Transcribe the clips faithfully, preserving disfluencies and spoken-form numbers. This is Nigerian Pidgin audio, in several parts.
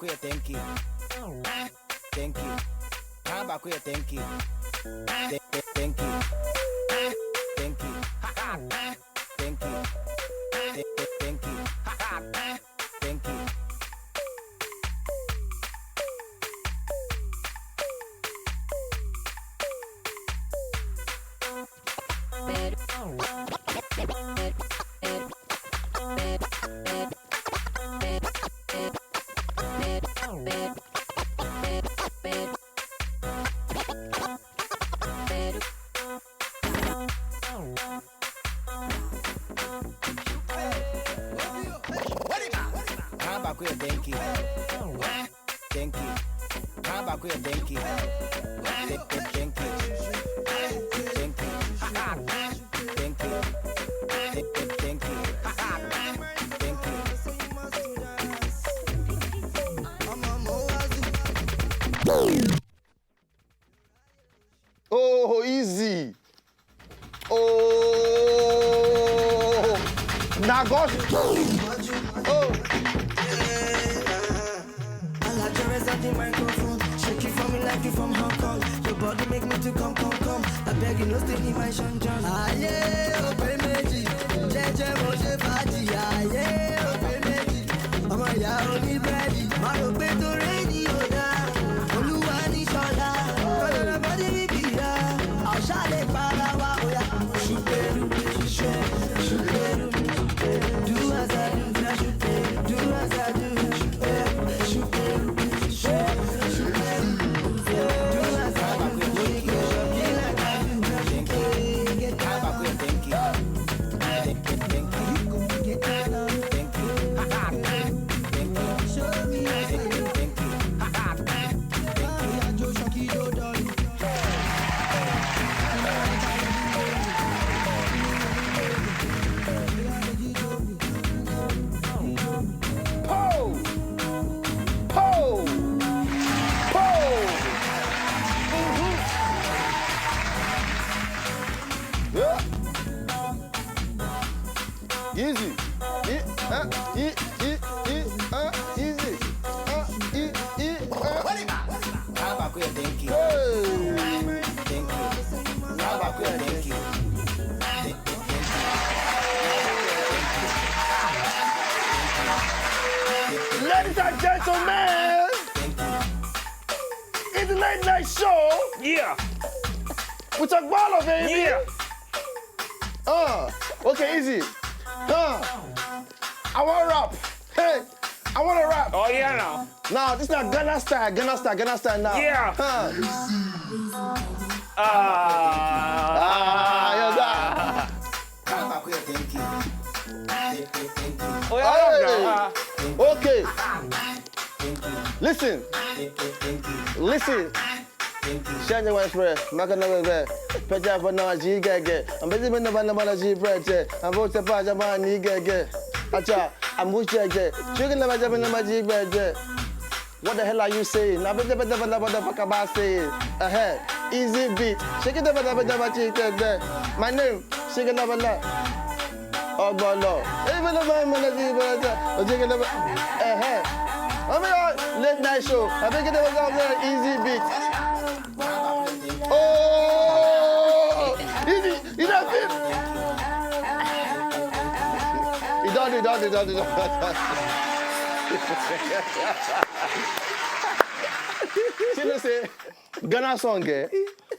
Queer, thank you. Thank you. How about queer, thank you. Th- th- Thank you. Thank you. Thank you. Th- th- Thank you. Thank you. How about queer, thank you. Thank you. How about queer, thank you. Th- th- Thank you. Thank you. Thank you. Th- th- Thank you. Thank you. Oh, easy. Oh, na God. Oh. All I do is at the microphone. Shake it for me like you from Hong Kong. Your body make me to come, come, come. I beg you, no stay in my Sean John. Ayé ò pé méjì, jẹ́jẹ́ mo ṣe fàájì. Ayé ò pé méjì, ọmọ ìyá oní búrẹ́dì. Má rò pé torí ni ò dáa, olúwa ní ṣọlá. Kọ́lọ́dọ̀ bọ́dí bíbí ya, àṣà lè para wa, ó yá. Ṣùpẹ̀rù, ṣùpẹ̀rù, ṣùpẹ̀rù. Do as I do, do as I do. Ho! Ho! Ho! Mm-hmm. Yeah. Easy. E, uh, e, e, e, uh, easy. Uh, e, e, uh. Hey. Ladies and gentlemen, it's the late night show. Yeah. With a ball of baby. Yeah. Uh, okay, easy. Uh, I want to rap. Hey, I want to rap. Oh, yeah, now. Now, this is not Ghana style, Ghana style, Ghana style now. Yeah. Uh. Ah. Ah, you got. Oh, yeah, hey. Okay. Listen. Listen. Share the wine spread. Make another way. Peja for now, G gege. I'm busy with the man, the man, G bread. I'm about to pass the man, G gege. Acha, I'm with J J. Chicken never jump in the G bread. What the hell are you saying? I bet the motherfucker about saying. Uh-huh. Easy beat. Shake it up, up, up, up, up, up. My name, shake it up, up. Ogbolo. Even the man, man, shake it up. Uh-huh. I mean, uh, late night show. I think it was up there. Easy beat. Oh, easy. You know, it done, it done, it done, it done. She know say Ghana song, eh?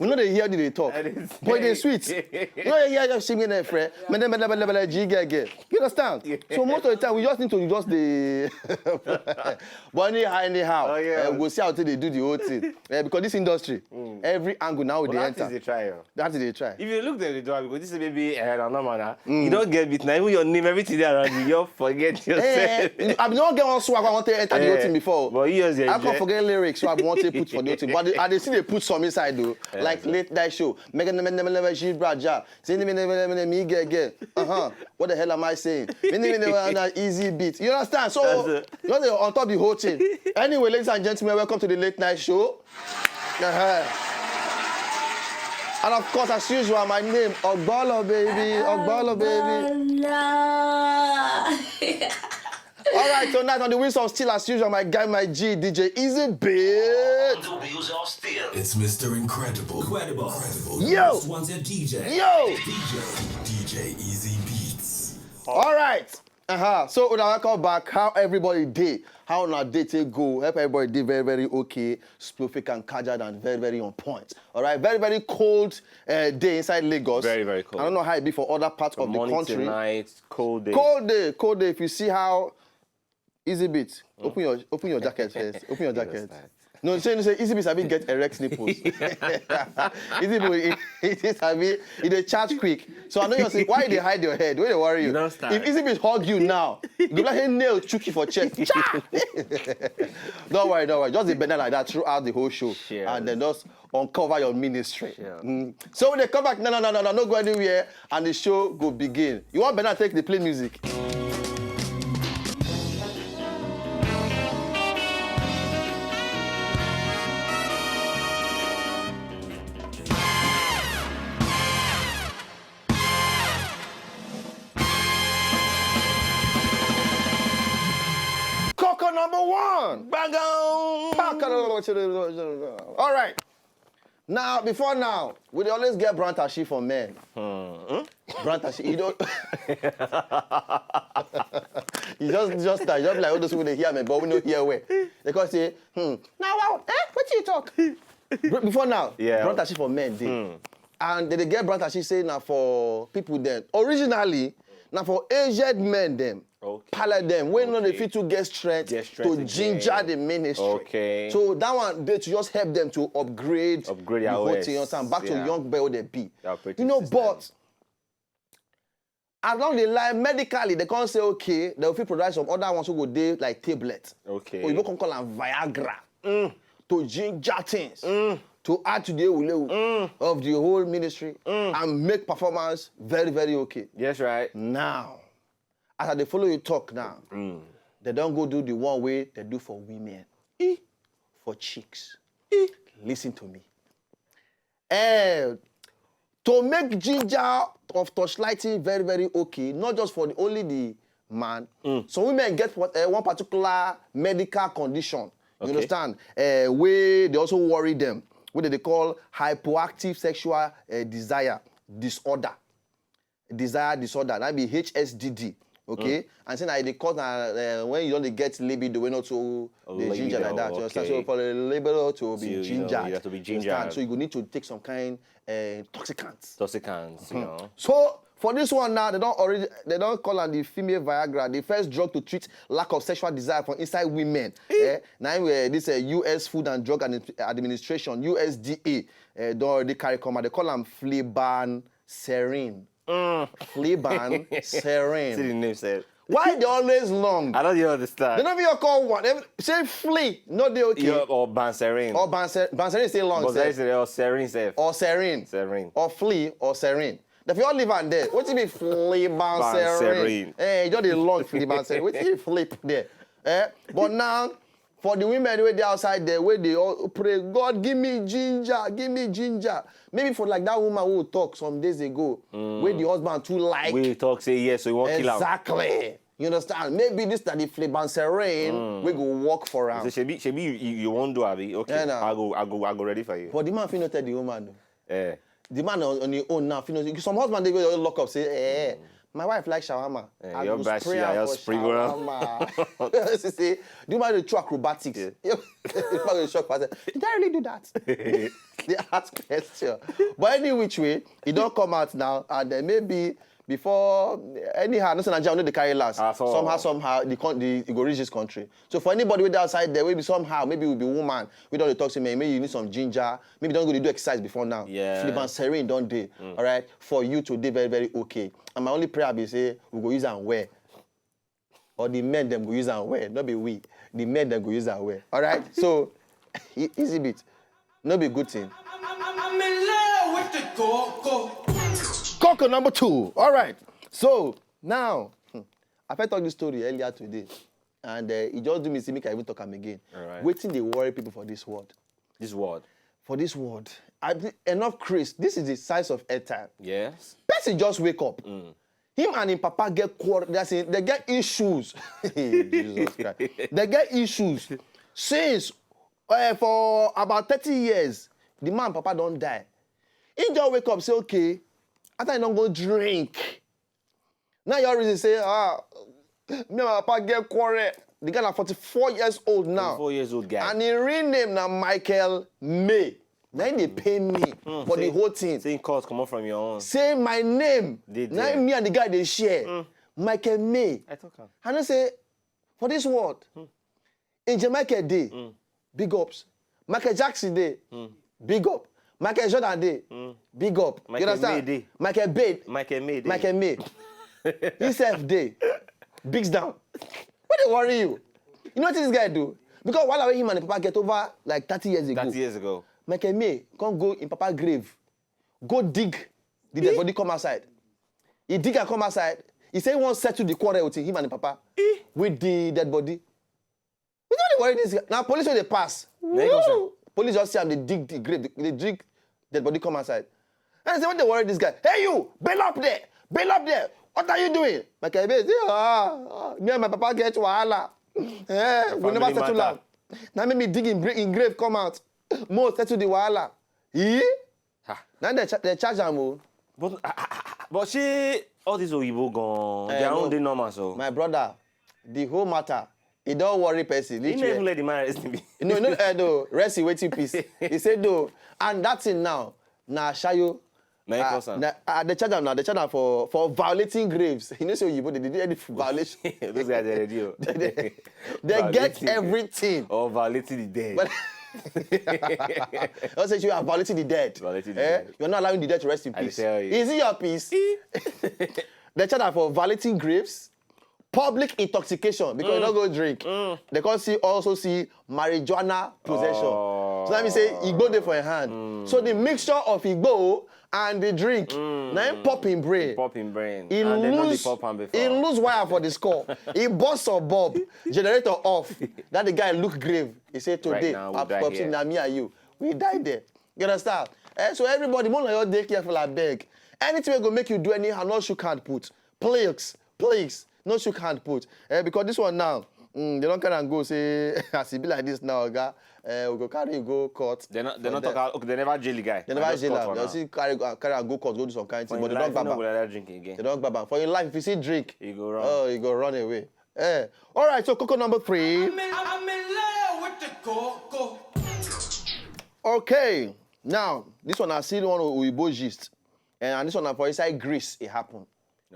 We know they hear the they talk, but they sweet. You know they hear you singing them, friend. Mene mene mene mene G gege. You understand? So most of the time we just need to just the. But anyhow, anyhow, oh, yeah, eh, we'll see how they do the whole thing. Eh, because this industry, every angle now they enter. They try. That is the try. If you look there, the door, because this is maybe uh, no man. You don't get beat now. Even your name, everything there around you, you forget yourself. Eh, I don't get one swag. I want to enter the whole thing before. But you, I can forget lyrics, so I want to put for the whole thing. But I they see they put some inside though, like late night show. Mega never never never G Braja. Say never never never me get get. Uh huh. What the hell am I saying? Me never never an easy beat. You understand? So you're on top of the whole thing. Anyway, ladies and gentlemen, welcome to the late night show. Uh-huh. And of course, as usual, my name, Ogbolo Baby, Ogbolo Baby. All right, so now on the wheels of steel as usual, my guy, my G, D J Easy Beats. It's Mister Incredible. Incredible. Incredible. Yo. Most wanted D J. Yo. D J, D J Easy Beats. All right. Uh-huh. So, una welcome back. How everybody dey? How una day take go? Hope everybody dey very, very okay. Splofik and Kajad and very, very on point. All right. Very, very cold uh, day inside Lagos. Very, very cold. I don't know how it be for other parts of the country. Morning to night, cold day. Cold day, cold day. If you see how Easy Beats, open your open your jacket first. Open your jacket. No, say no say Easy Beats abi get erect nipples. Easy Beats, e dey charge quick. So I know you say why you dey hide your head? Why dey worry you? If Easy Beats hug you now, you go like nail chuki for chest. Don't worry, don't worry. Just dey bend down like that throughout the whole show, and then just uncover your ministry. Mm. So when they come back, no, no, no, no, no, no go anywhere, and the show go begin. You want better take the play music. Coco number one. Bang on. All right. Now, before now, we dey always get Brantashi for men. Hmm. Brantashi, you don't. You just, just, just like all those people they hear me, but we no hear where. They can say, hmm. Now, wow, eh? What you talk? Before now, yeah. Brantashi for men dey. Hmm. And they dey get Brantashi say na for people dem. Originally, na for aged men dem. Okay. Pale dem wey no dey fit to get strength to ginger the ministry. Okay. So that one dey to just help them to upgrade, upgrade the whole thing, you understand? Back to young boy wey they be. You know, but along the line, medically, they can't say, okay, they will fit provide some other ones who go dey like tablet. Okay. Or you can call am Viagra. Mm. To ginger things. Mm. To add to the ewulewu of the whole ministry and make performance very, very okay. Yes, right. Now, as I dey follow you talk now, they don't go do the one way they do for women. E, for chicks. E, listen to me. Eh, to make ginger of torchlighting very, very okay, not just for the, only the man. Mm. Some women get what, uh, one particular medical condition. You understand? Uh, where they also worry them. What they call hypoactive sexual uh, desire disorder. Desire disorder, that be H S D D. Okay, mm. And say na e dey cause na uh, when you don't get libido, when not so the ginger like that. You understand? So for the libido to be so, ginger, you know, you have to be ginger. So you need to take some kind uh, toxicants. Toxicants, mm-hmm. You know. So for this one now, they don't already they don't call on the female Viagra, the first drug to treat lack of sexual desire for inside women. Eh? Now uh, this uh, U S Food and Drug Administration, U S D A, uh, don't already carry come out. They call them flibanserin. Mm. Flibanserin. See the name said. Why they always long? I don't even understand. They don't even call one. They say flea, no they okay. Yeah, or banserin. Or banser, banserin say long. Banserin say or serin say. Or serin. Serin. Or flea or serin. If you all live and there, what do you mean flea banserin? Banserin. Eh, you just dey long flea banserin. What do you flip there? Eh? But now, for the women wey dey outside there, wey dey all pray, God, give me ginger, give me ginger. Maybe for like that woman who talk some days ago, mm. Wey the husband too like. We talk say yes, so you won't kill her. Exactly. You understand? Maybe this na the flibanserin mm. We go work for am. So shebi, shebi you, you, you won't do abi? Okay, yeah, nah. I go, I go, I go ready for you. But the man fit no tell the woman. Eh. The man on, on his own now, you know, some husband they go lock up say, eh, eh, my wife like shawarma. Eh, I go spray her for shawarma. She say, do you mind the true acrobatics? Yeah. The man go shock. Did I really do that? They ask question. But any which way, it don't come out now, and then maybe before anyhow, no say Nigeria no dey carry last. Somehow, somehow, the, the, it go reach this country. So for anybody with outside there, maybe somehow, maybe will be woman, we don't talk to me, maybe you need some ginger, maybe don't go to do exercise before now. Yeah. Flibanserin don't dey. Mm. All right. For you to dey very, very okay. And my only prayer be say we go use and wear. Or the men them go use and wear, not be we. The men them go use and wear. All right. So e-, easy bit. No be good thing. I'm in love with the coco. Coco number two. All right. So now, hmm, I first told this story earlier today, and uh, it just do me see make I even talk am again. All right. Wetin dey worry people for this world? This world. For this world, I, enough craze. This is the size of airtime. Yes. Person just wake up. Mm. Him and him papa get quarrel. That's it. They get issues. Jesus Christ. They get issues since uh, for about thirty years. The man papa don't die. He just wake up say okay. After he don't go drink. Now your reason say ah, me and my papa get quarrel. The guy na forty-four years old now. Four years old guy. And him real name na Michael May. Na him dey pain me for the say- whole thing. Saying calls come up from your own. Say my name. Dey Na there. me and the guy dey share. Michael May. I talk am. I know say for this world, Angel Michael dey, big ups. Michael Jackson dey, big up. Michael Jordan dey, big up. Michael You understand? May dey. Michael Bay, Michael May. Dey. Michael May. Himself dey, bigs down. What dey worry you? You know what this guy do? Because while him and the papa get over like thirty years ago, Thirty years ago. Michael May come go in papa grave, go dig the dead body come outside. He dig and come outside. He say he wan settle the quarrel with him and the papa with the dead body. We don't worry this guy. Now police wey dey pass. Na him come say- Police just see am dey dig the grave, dey dig dead body come outside. And I say, what dey worry this guy? Hey you, bail up there, bail up there. What are you doing? Michael Bay say, ah, ah, me and my papa get wahala. Eh, we never Family settle matter. Am. Now make me dig in, bra- in grave come out. Mo settle the wahala. Eh? Ha. Now they, cha- they charge am o. But ah, ah, ah, ah, but she all these oyibo gone. Eh, Their no. Own dey normal so. My brother, the whole matter, e don worry person. He Reach never where- let the man rest in peace. No, no, uh, no. Rest in waiting peace. He said no, and that thing now, na shayo. Na him Ah, cause am. na- ah, they charge am now. They charge am for for violating graves. You know, say oyibo dey dey do any violation. Those guys dey ready o. They, they, they get Violating. Everything. Or violating the dead. But don't say you are violating the dead. Violating the Eh? Dead. You're not allowing the dead to rest in I peace. Tell you. Is it your peace? They charge am for violating graves, public intoxication because you don't go drink. They can see also see marijuana possession. Oh. So let me say, he go there for a hand. So the mixture of igbo and the drink, now him pop in brain. Pop in brain. He And they know lose, the pop am before. He lose wire for the score. He burst some bulb, generator off. That the guy look grave. He said today, Now, we Pops, die Popsy, here. Na me and you, we die there. You understand? Eh, so everybody, more like your daycare for a beg. Anything wey go make you do anyhow, no shook hand put. Please, please, no shook hand put. Eh, because this one now, mm, they don't carry and go say, as e be like this now, oga, eh, we go carry you go court. They not. They For not them. Talk. Okay. They Never jail the guy. They never jail am. They Now. Still carry go carry am go court go do some kind thing, For but they life, don't you no grab go am. Like that drink again. They don't grab am. For your life, if you see drink, You go run. Oh, you go run away. Eh. All right. So coco number three. I'm in, I'm in love with the coco. Okay. Now this one I see one oyibo gist, and, and this one na for inside Greece it happen.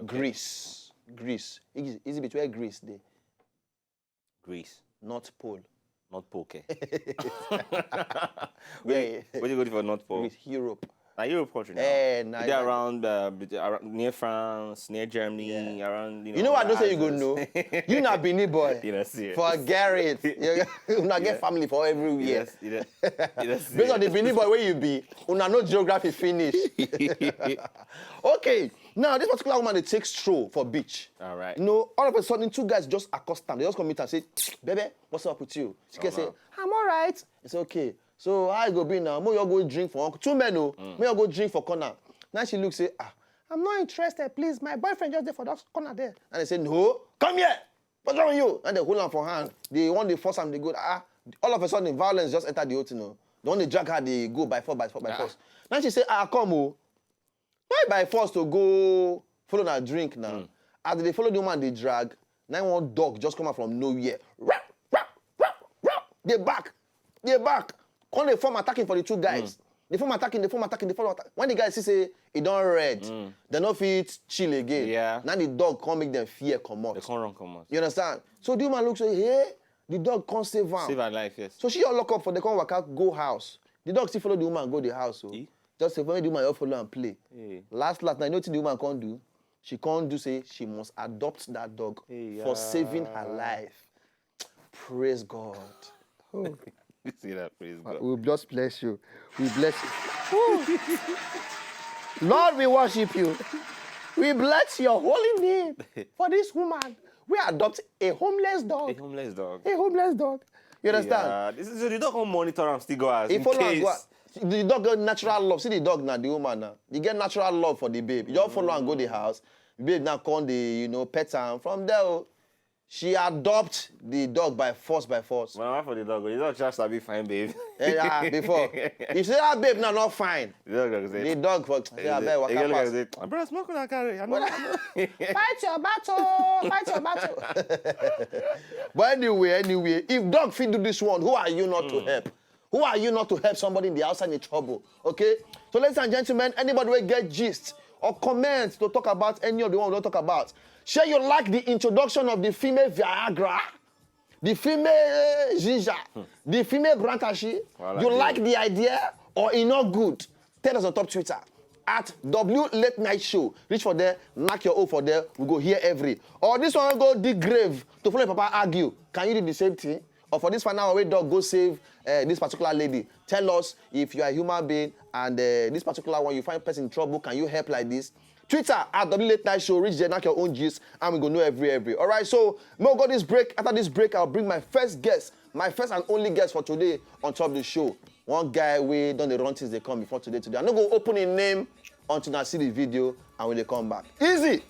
Greece, Greece. Is it between Greece dey? Greece. North Pole. Not poke. Yeah. What you go for North Pole? Greece, Europe. Na Europe country now. Eh, na They Europe. Around uh, bet- around, near France, near Germany, around you know. You know what I don't say you go Ireland. know. You na Benin boy. You know, serious. Forget it. You, una get family for everywhere. Yes, you know, you know, Based on the Benin boy where you be, una know geography finish. Okay, now this particular woman they take stroll for beach. All right. You know, all of a sudden two guys just accost am. They just come meet and say, "Baby, what's up with you?" She can say, "I'm all right." It's okay. So how you go be now? Mo you go drink for uncle. Two men, oh, mo you go drink for corner. Now she looks say, "Ah, I'm not interested. Please, my boyfriend just there for that corner there." And they say, "No, come here. What's wrong with you?" And they hold am for hand. They want to force am. They go. Ah, all of a sudden violence just enter the whole thing. Oh. They want to drag her. They go by force, by force, by force. Now she say, "Ah, come, oh." Why by force to go follow na drink now? As they follow the woman, they drag. Now one dog just come out from nowhere. Rap, rap, rap, rap. They back, they back. Come they form attacking for the two guys. They form attacking, they form attacking, they form attack. When the guys see say it don't red, they no fit chill again. Yeah. Now the dog come make them fear come out. They can't run come out. You understand? So the woman looks say, hey, the dog can't save am. Save her life, yes. So she all lock up for the come waka go house. The dog still follow the woman go the house. So Eh? Just say when the woman all follow and play. Hey. Last last night, you know what the woman can't do? She can't do say she must adopt that dog Hey, for saving her yeah. Life. Praise God. See that? Praise God. We just bless you. We bless you. Lord, we worship you. We bless your holy name for this woman. We adopt a homeless A dog. Homeless dog. A homeless dog. You understand? Yeah, this is so the dog can monitor am still go as He in follow and case. Go out. The dog get natural love. See the dog now, the woman now. You get natural love for the babe. You just follow and go the house. Babe now come dey, you know, pet am. From there, oh, she adopt the dog by force, by force. My wife for the dog. The dog just sabi fine, babe. Eh, ah, before. You see that babe now not fine. The dog go say. The dog for say, "Abeg, waka pass." Bros, make una carry. I know. Fight your battle. Fight your battle. But anyway, anyway, if dog fit do this one, who are you not to help? Who are you not to help somebody in the outside in trouble? Okay? So, ladies and gentlemen, anybody will get gist or comment to talk about any of the one we don't talk about. Share you like the introduction of the female Viagra, the female eh, Ginger, the female Grantashi. Wahala You dey. Like the idea or e not good? Tell us on top Twitter at W Late Night Show. Reach for there, knock your O for there. We go hear every. Or this one go dig grave to follow your papa argue. Can you do the same thing? Or for this final one, where dog go save uh, this particular lady. Tell us if you are a human being and uh, this particular one, you find person in trouble, can you help like this? Twitter at W Late Night Show. Reach there, knock your own gist, and we go know every every. All right, so we'll go this break. After this break, I'll bring my first guest, my first and only guest for today on top of the show. One guy we don't the run things they come before today. Today, I'm not gonna open a name until I see the video and when they come back. Easy.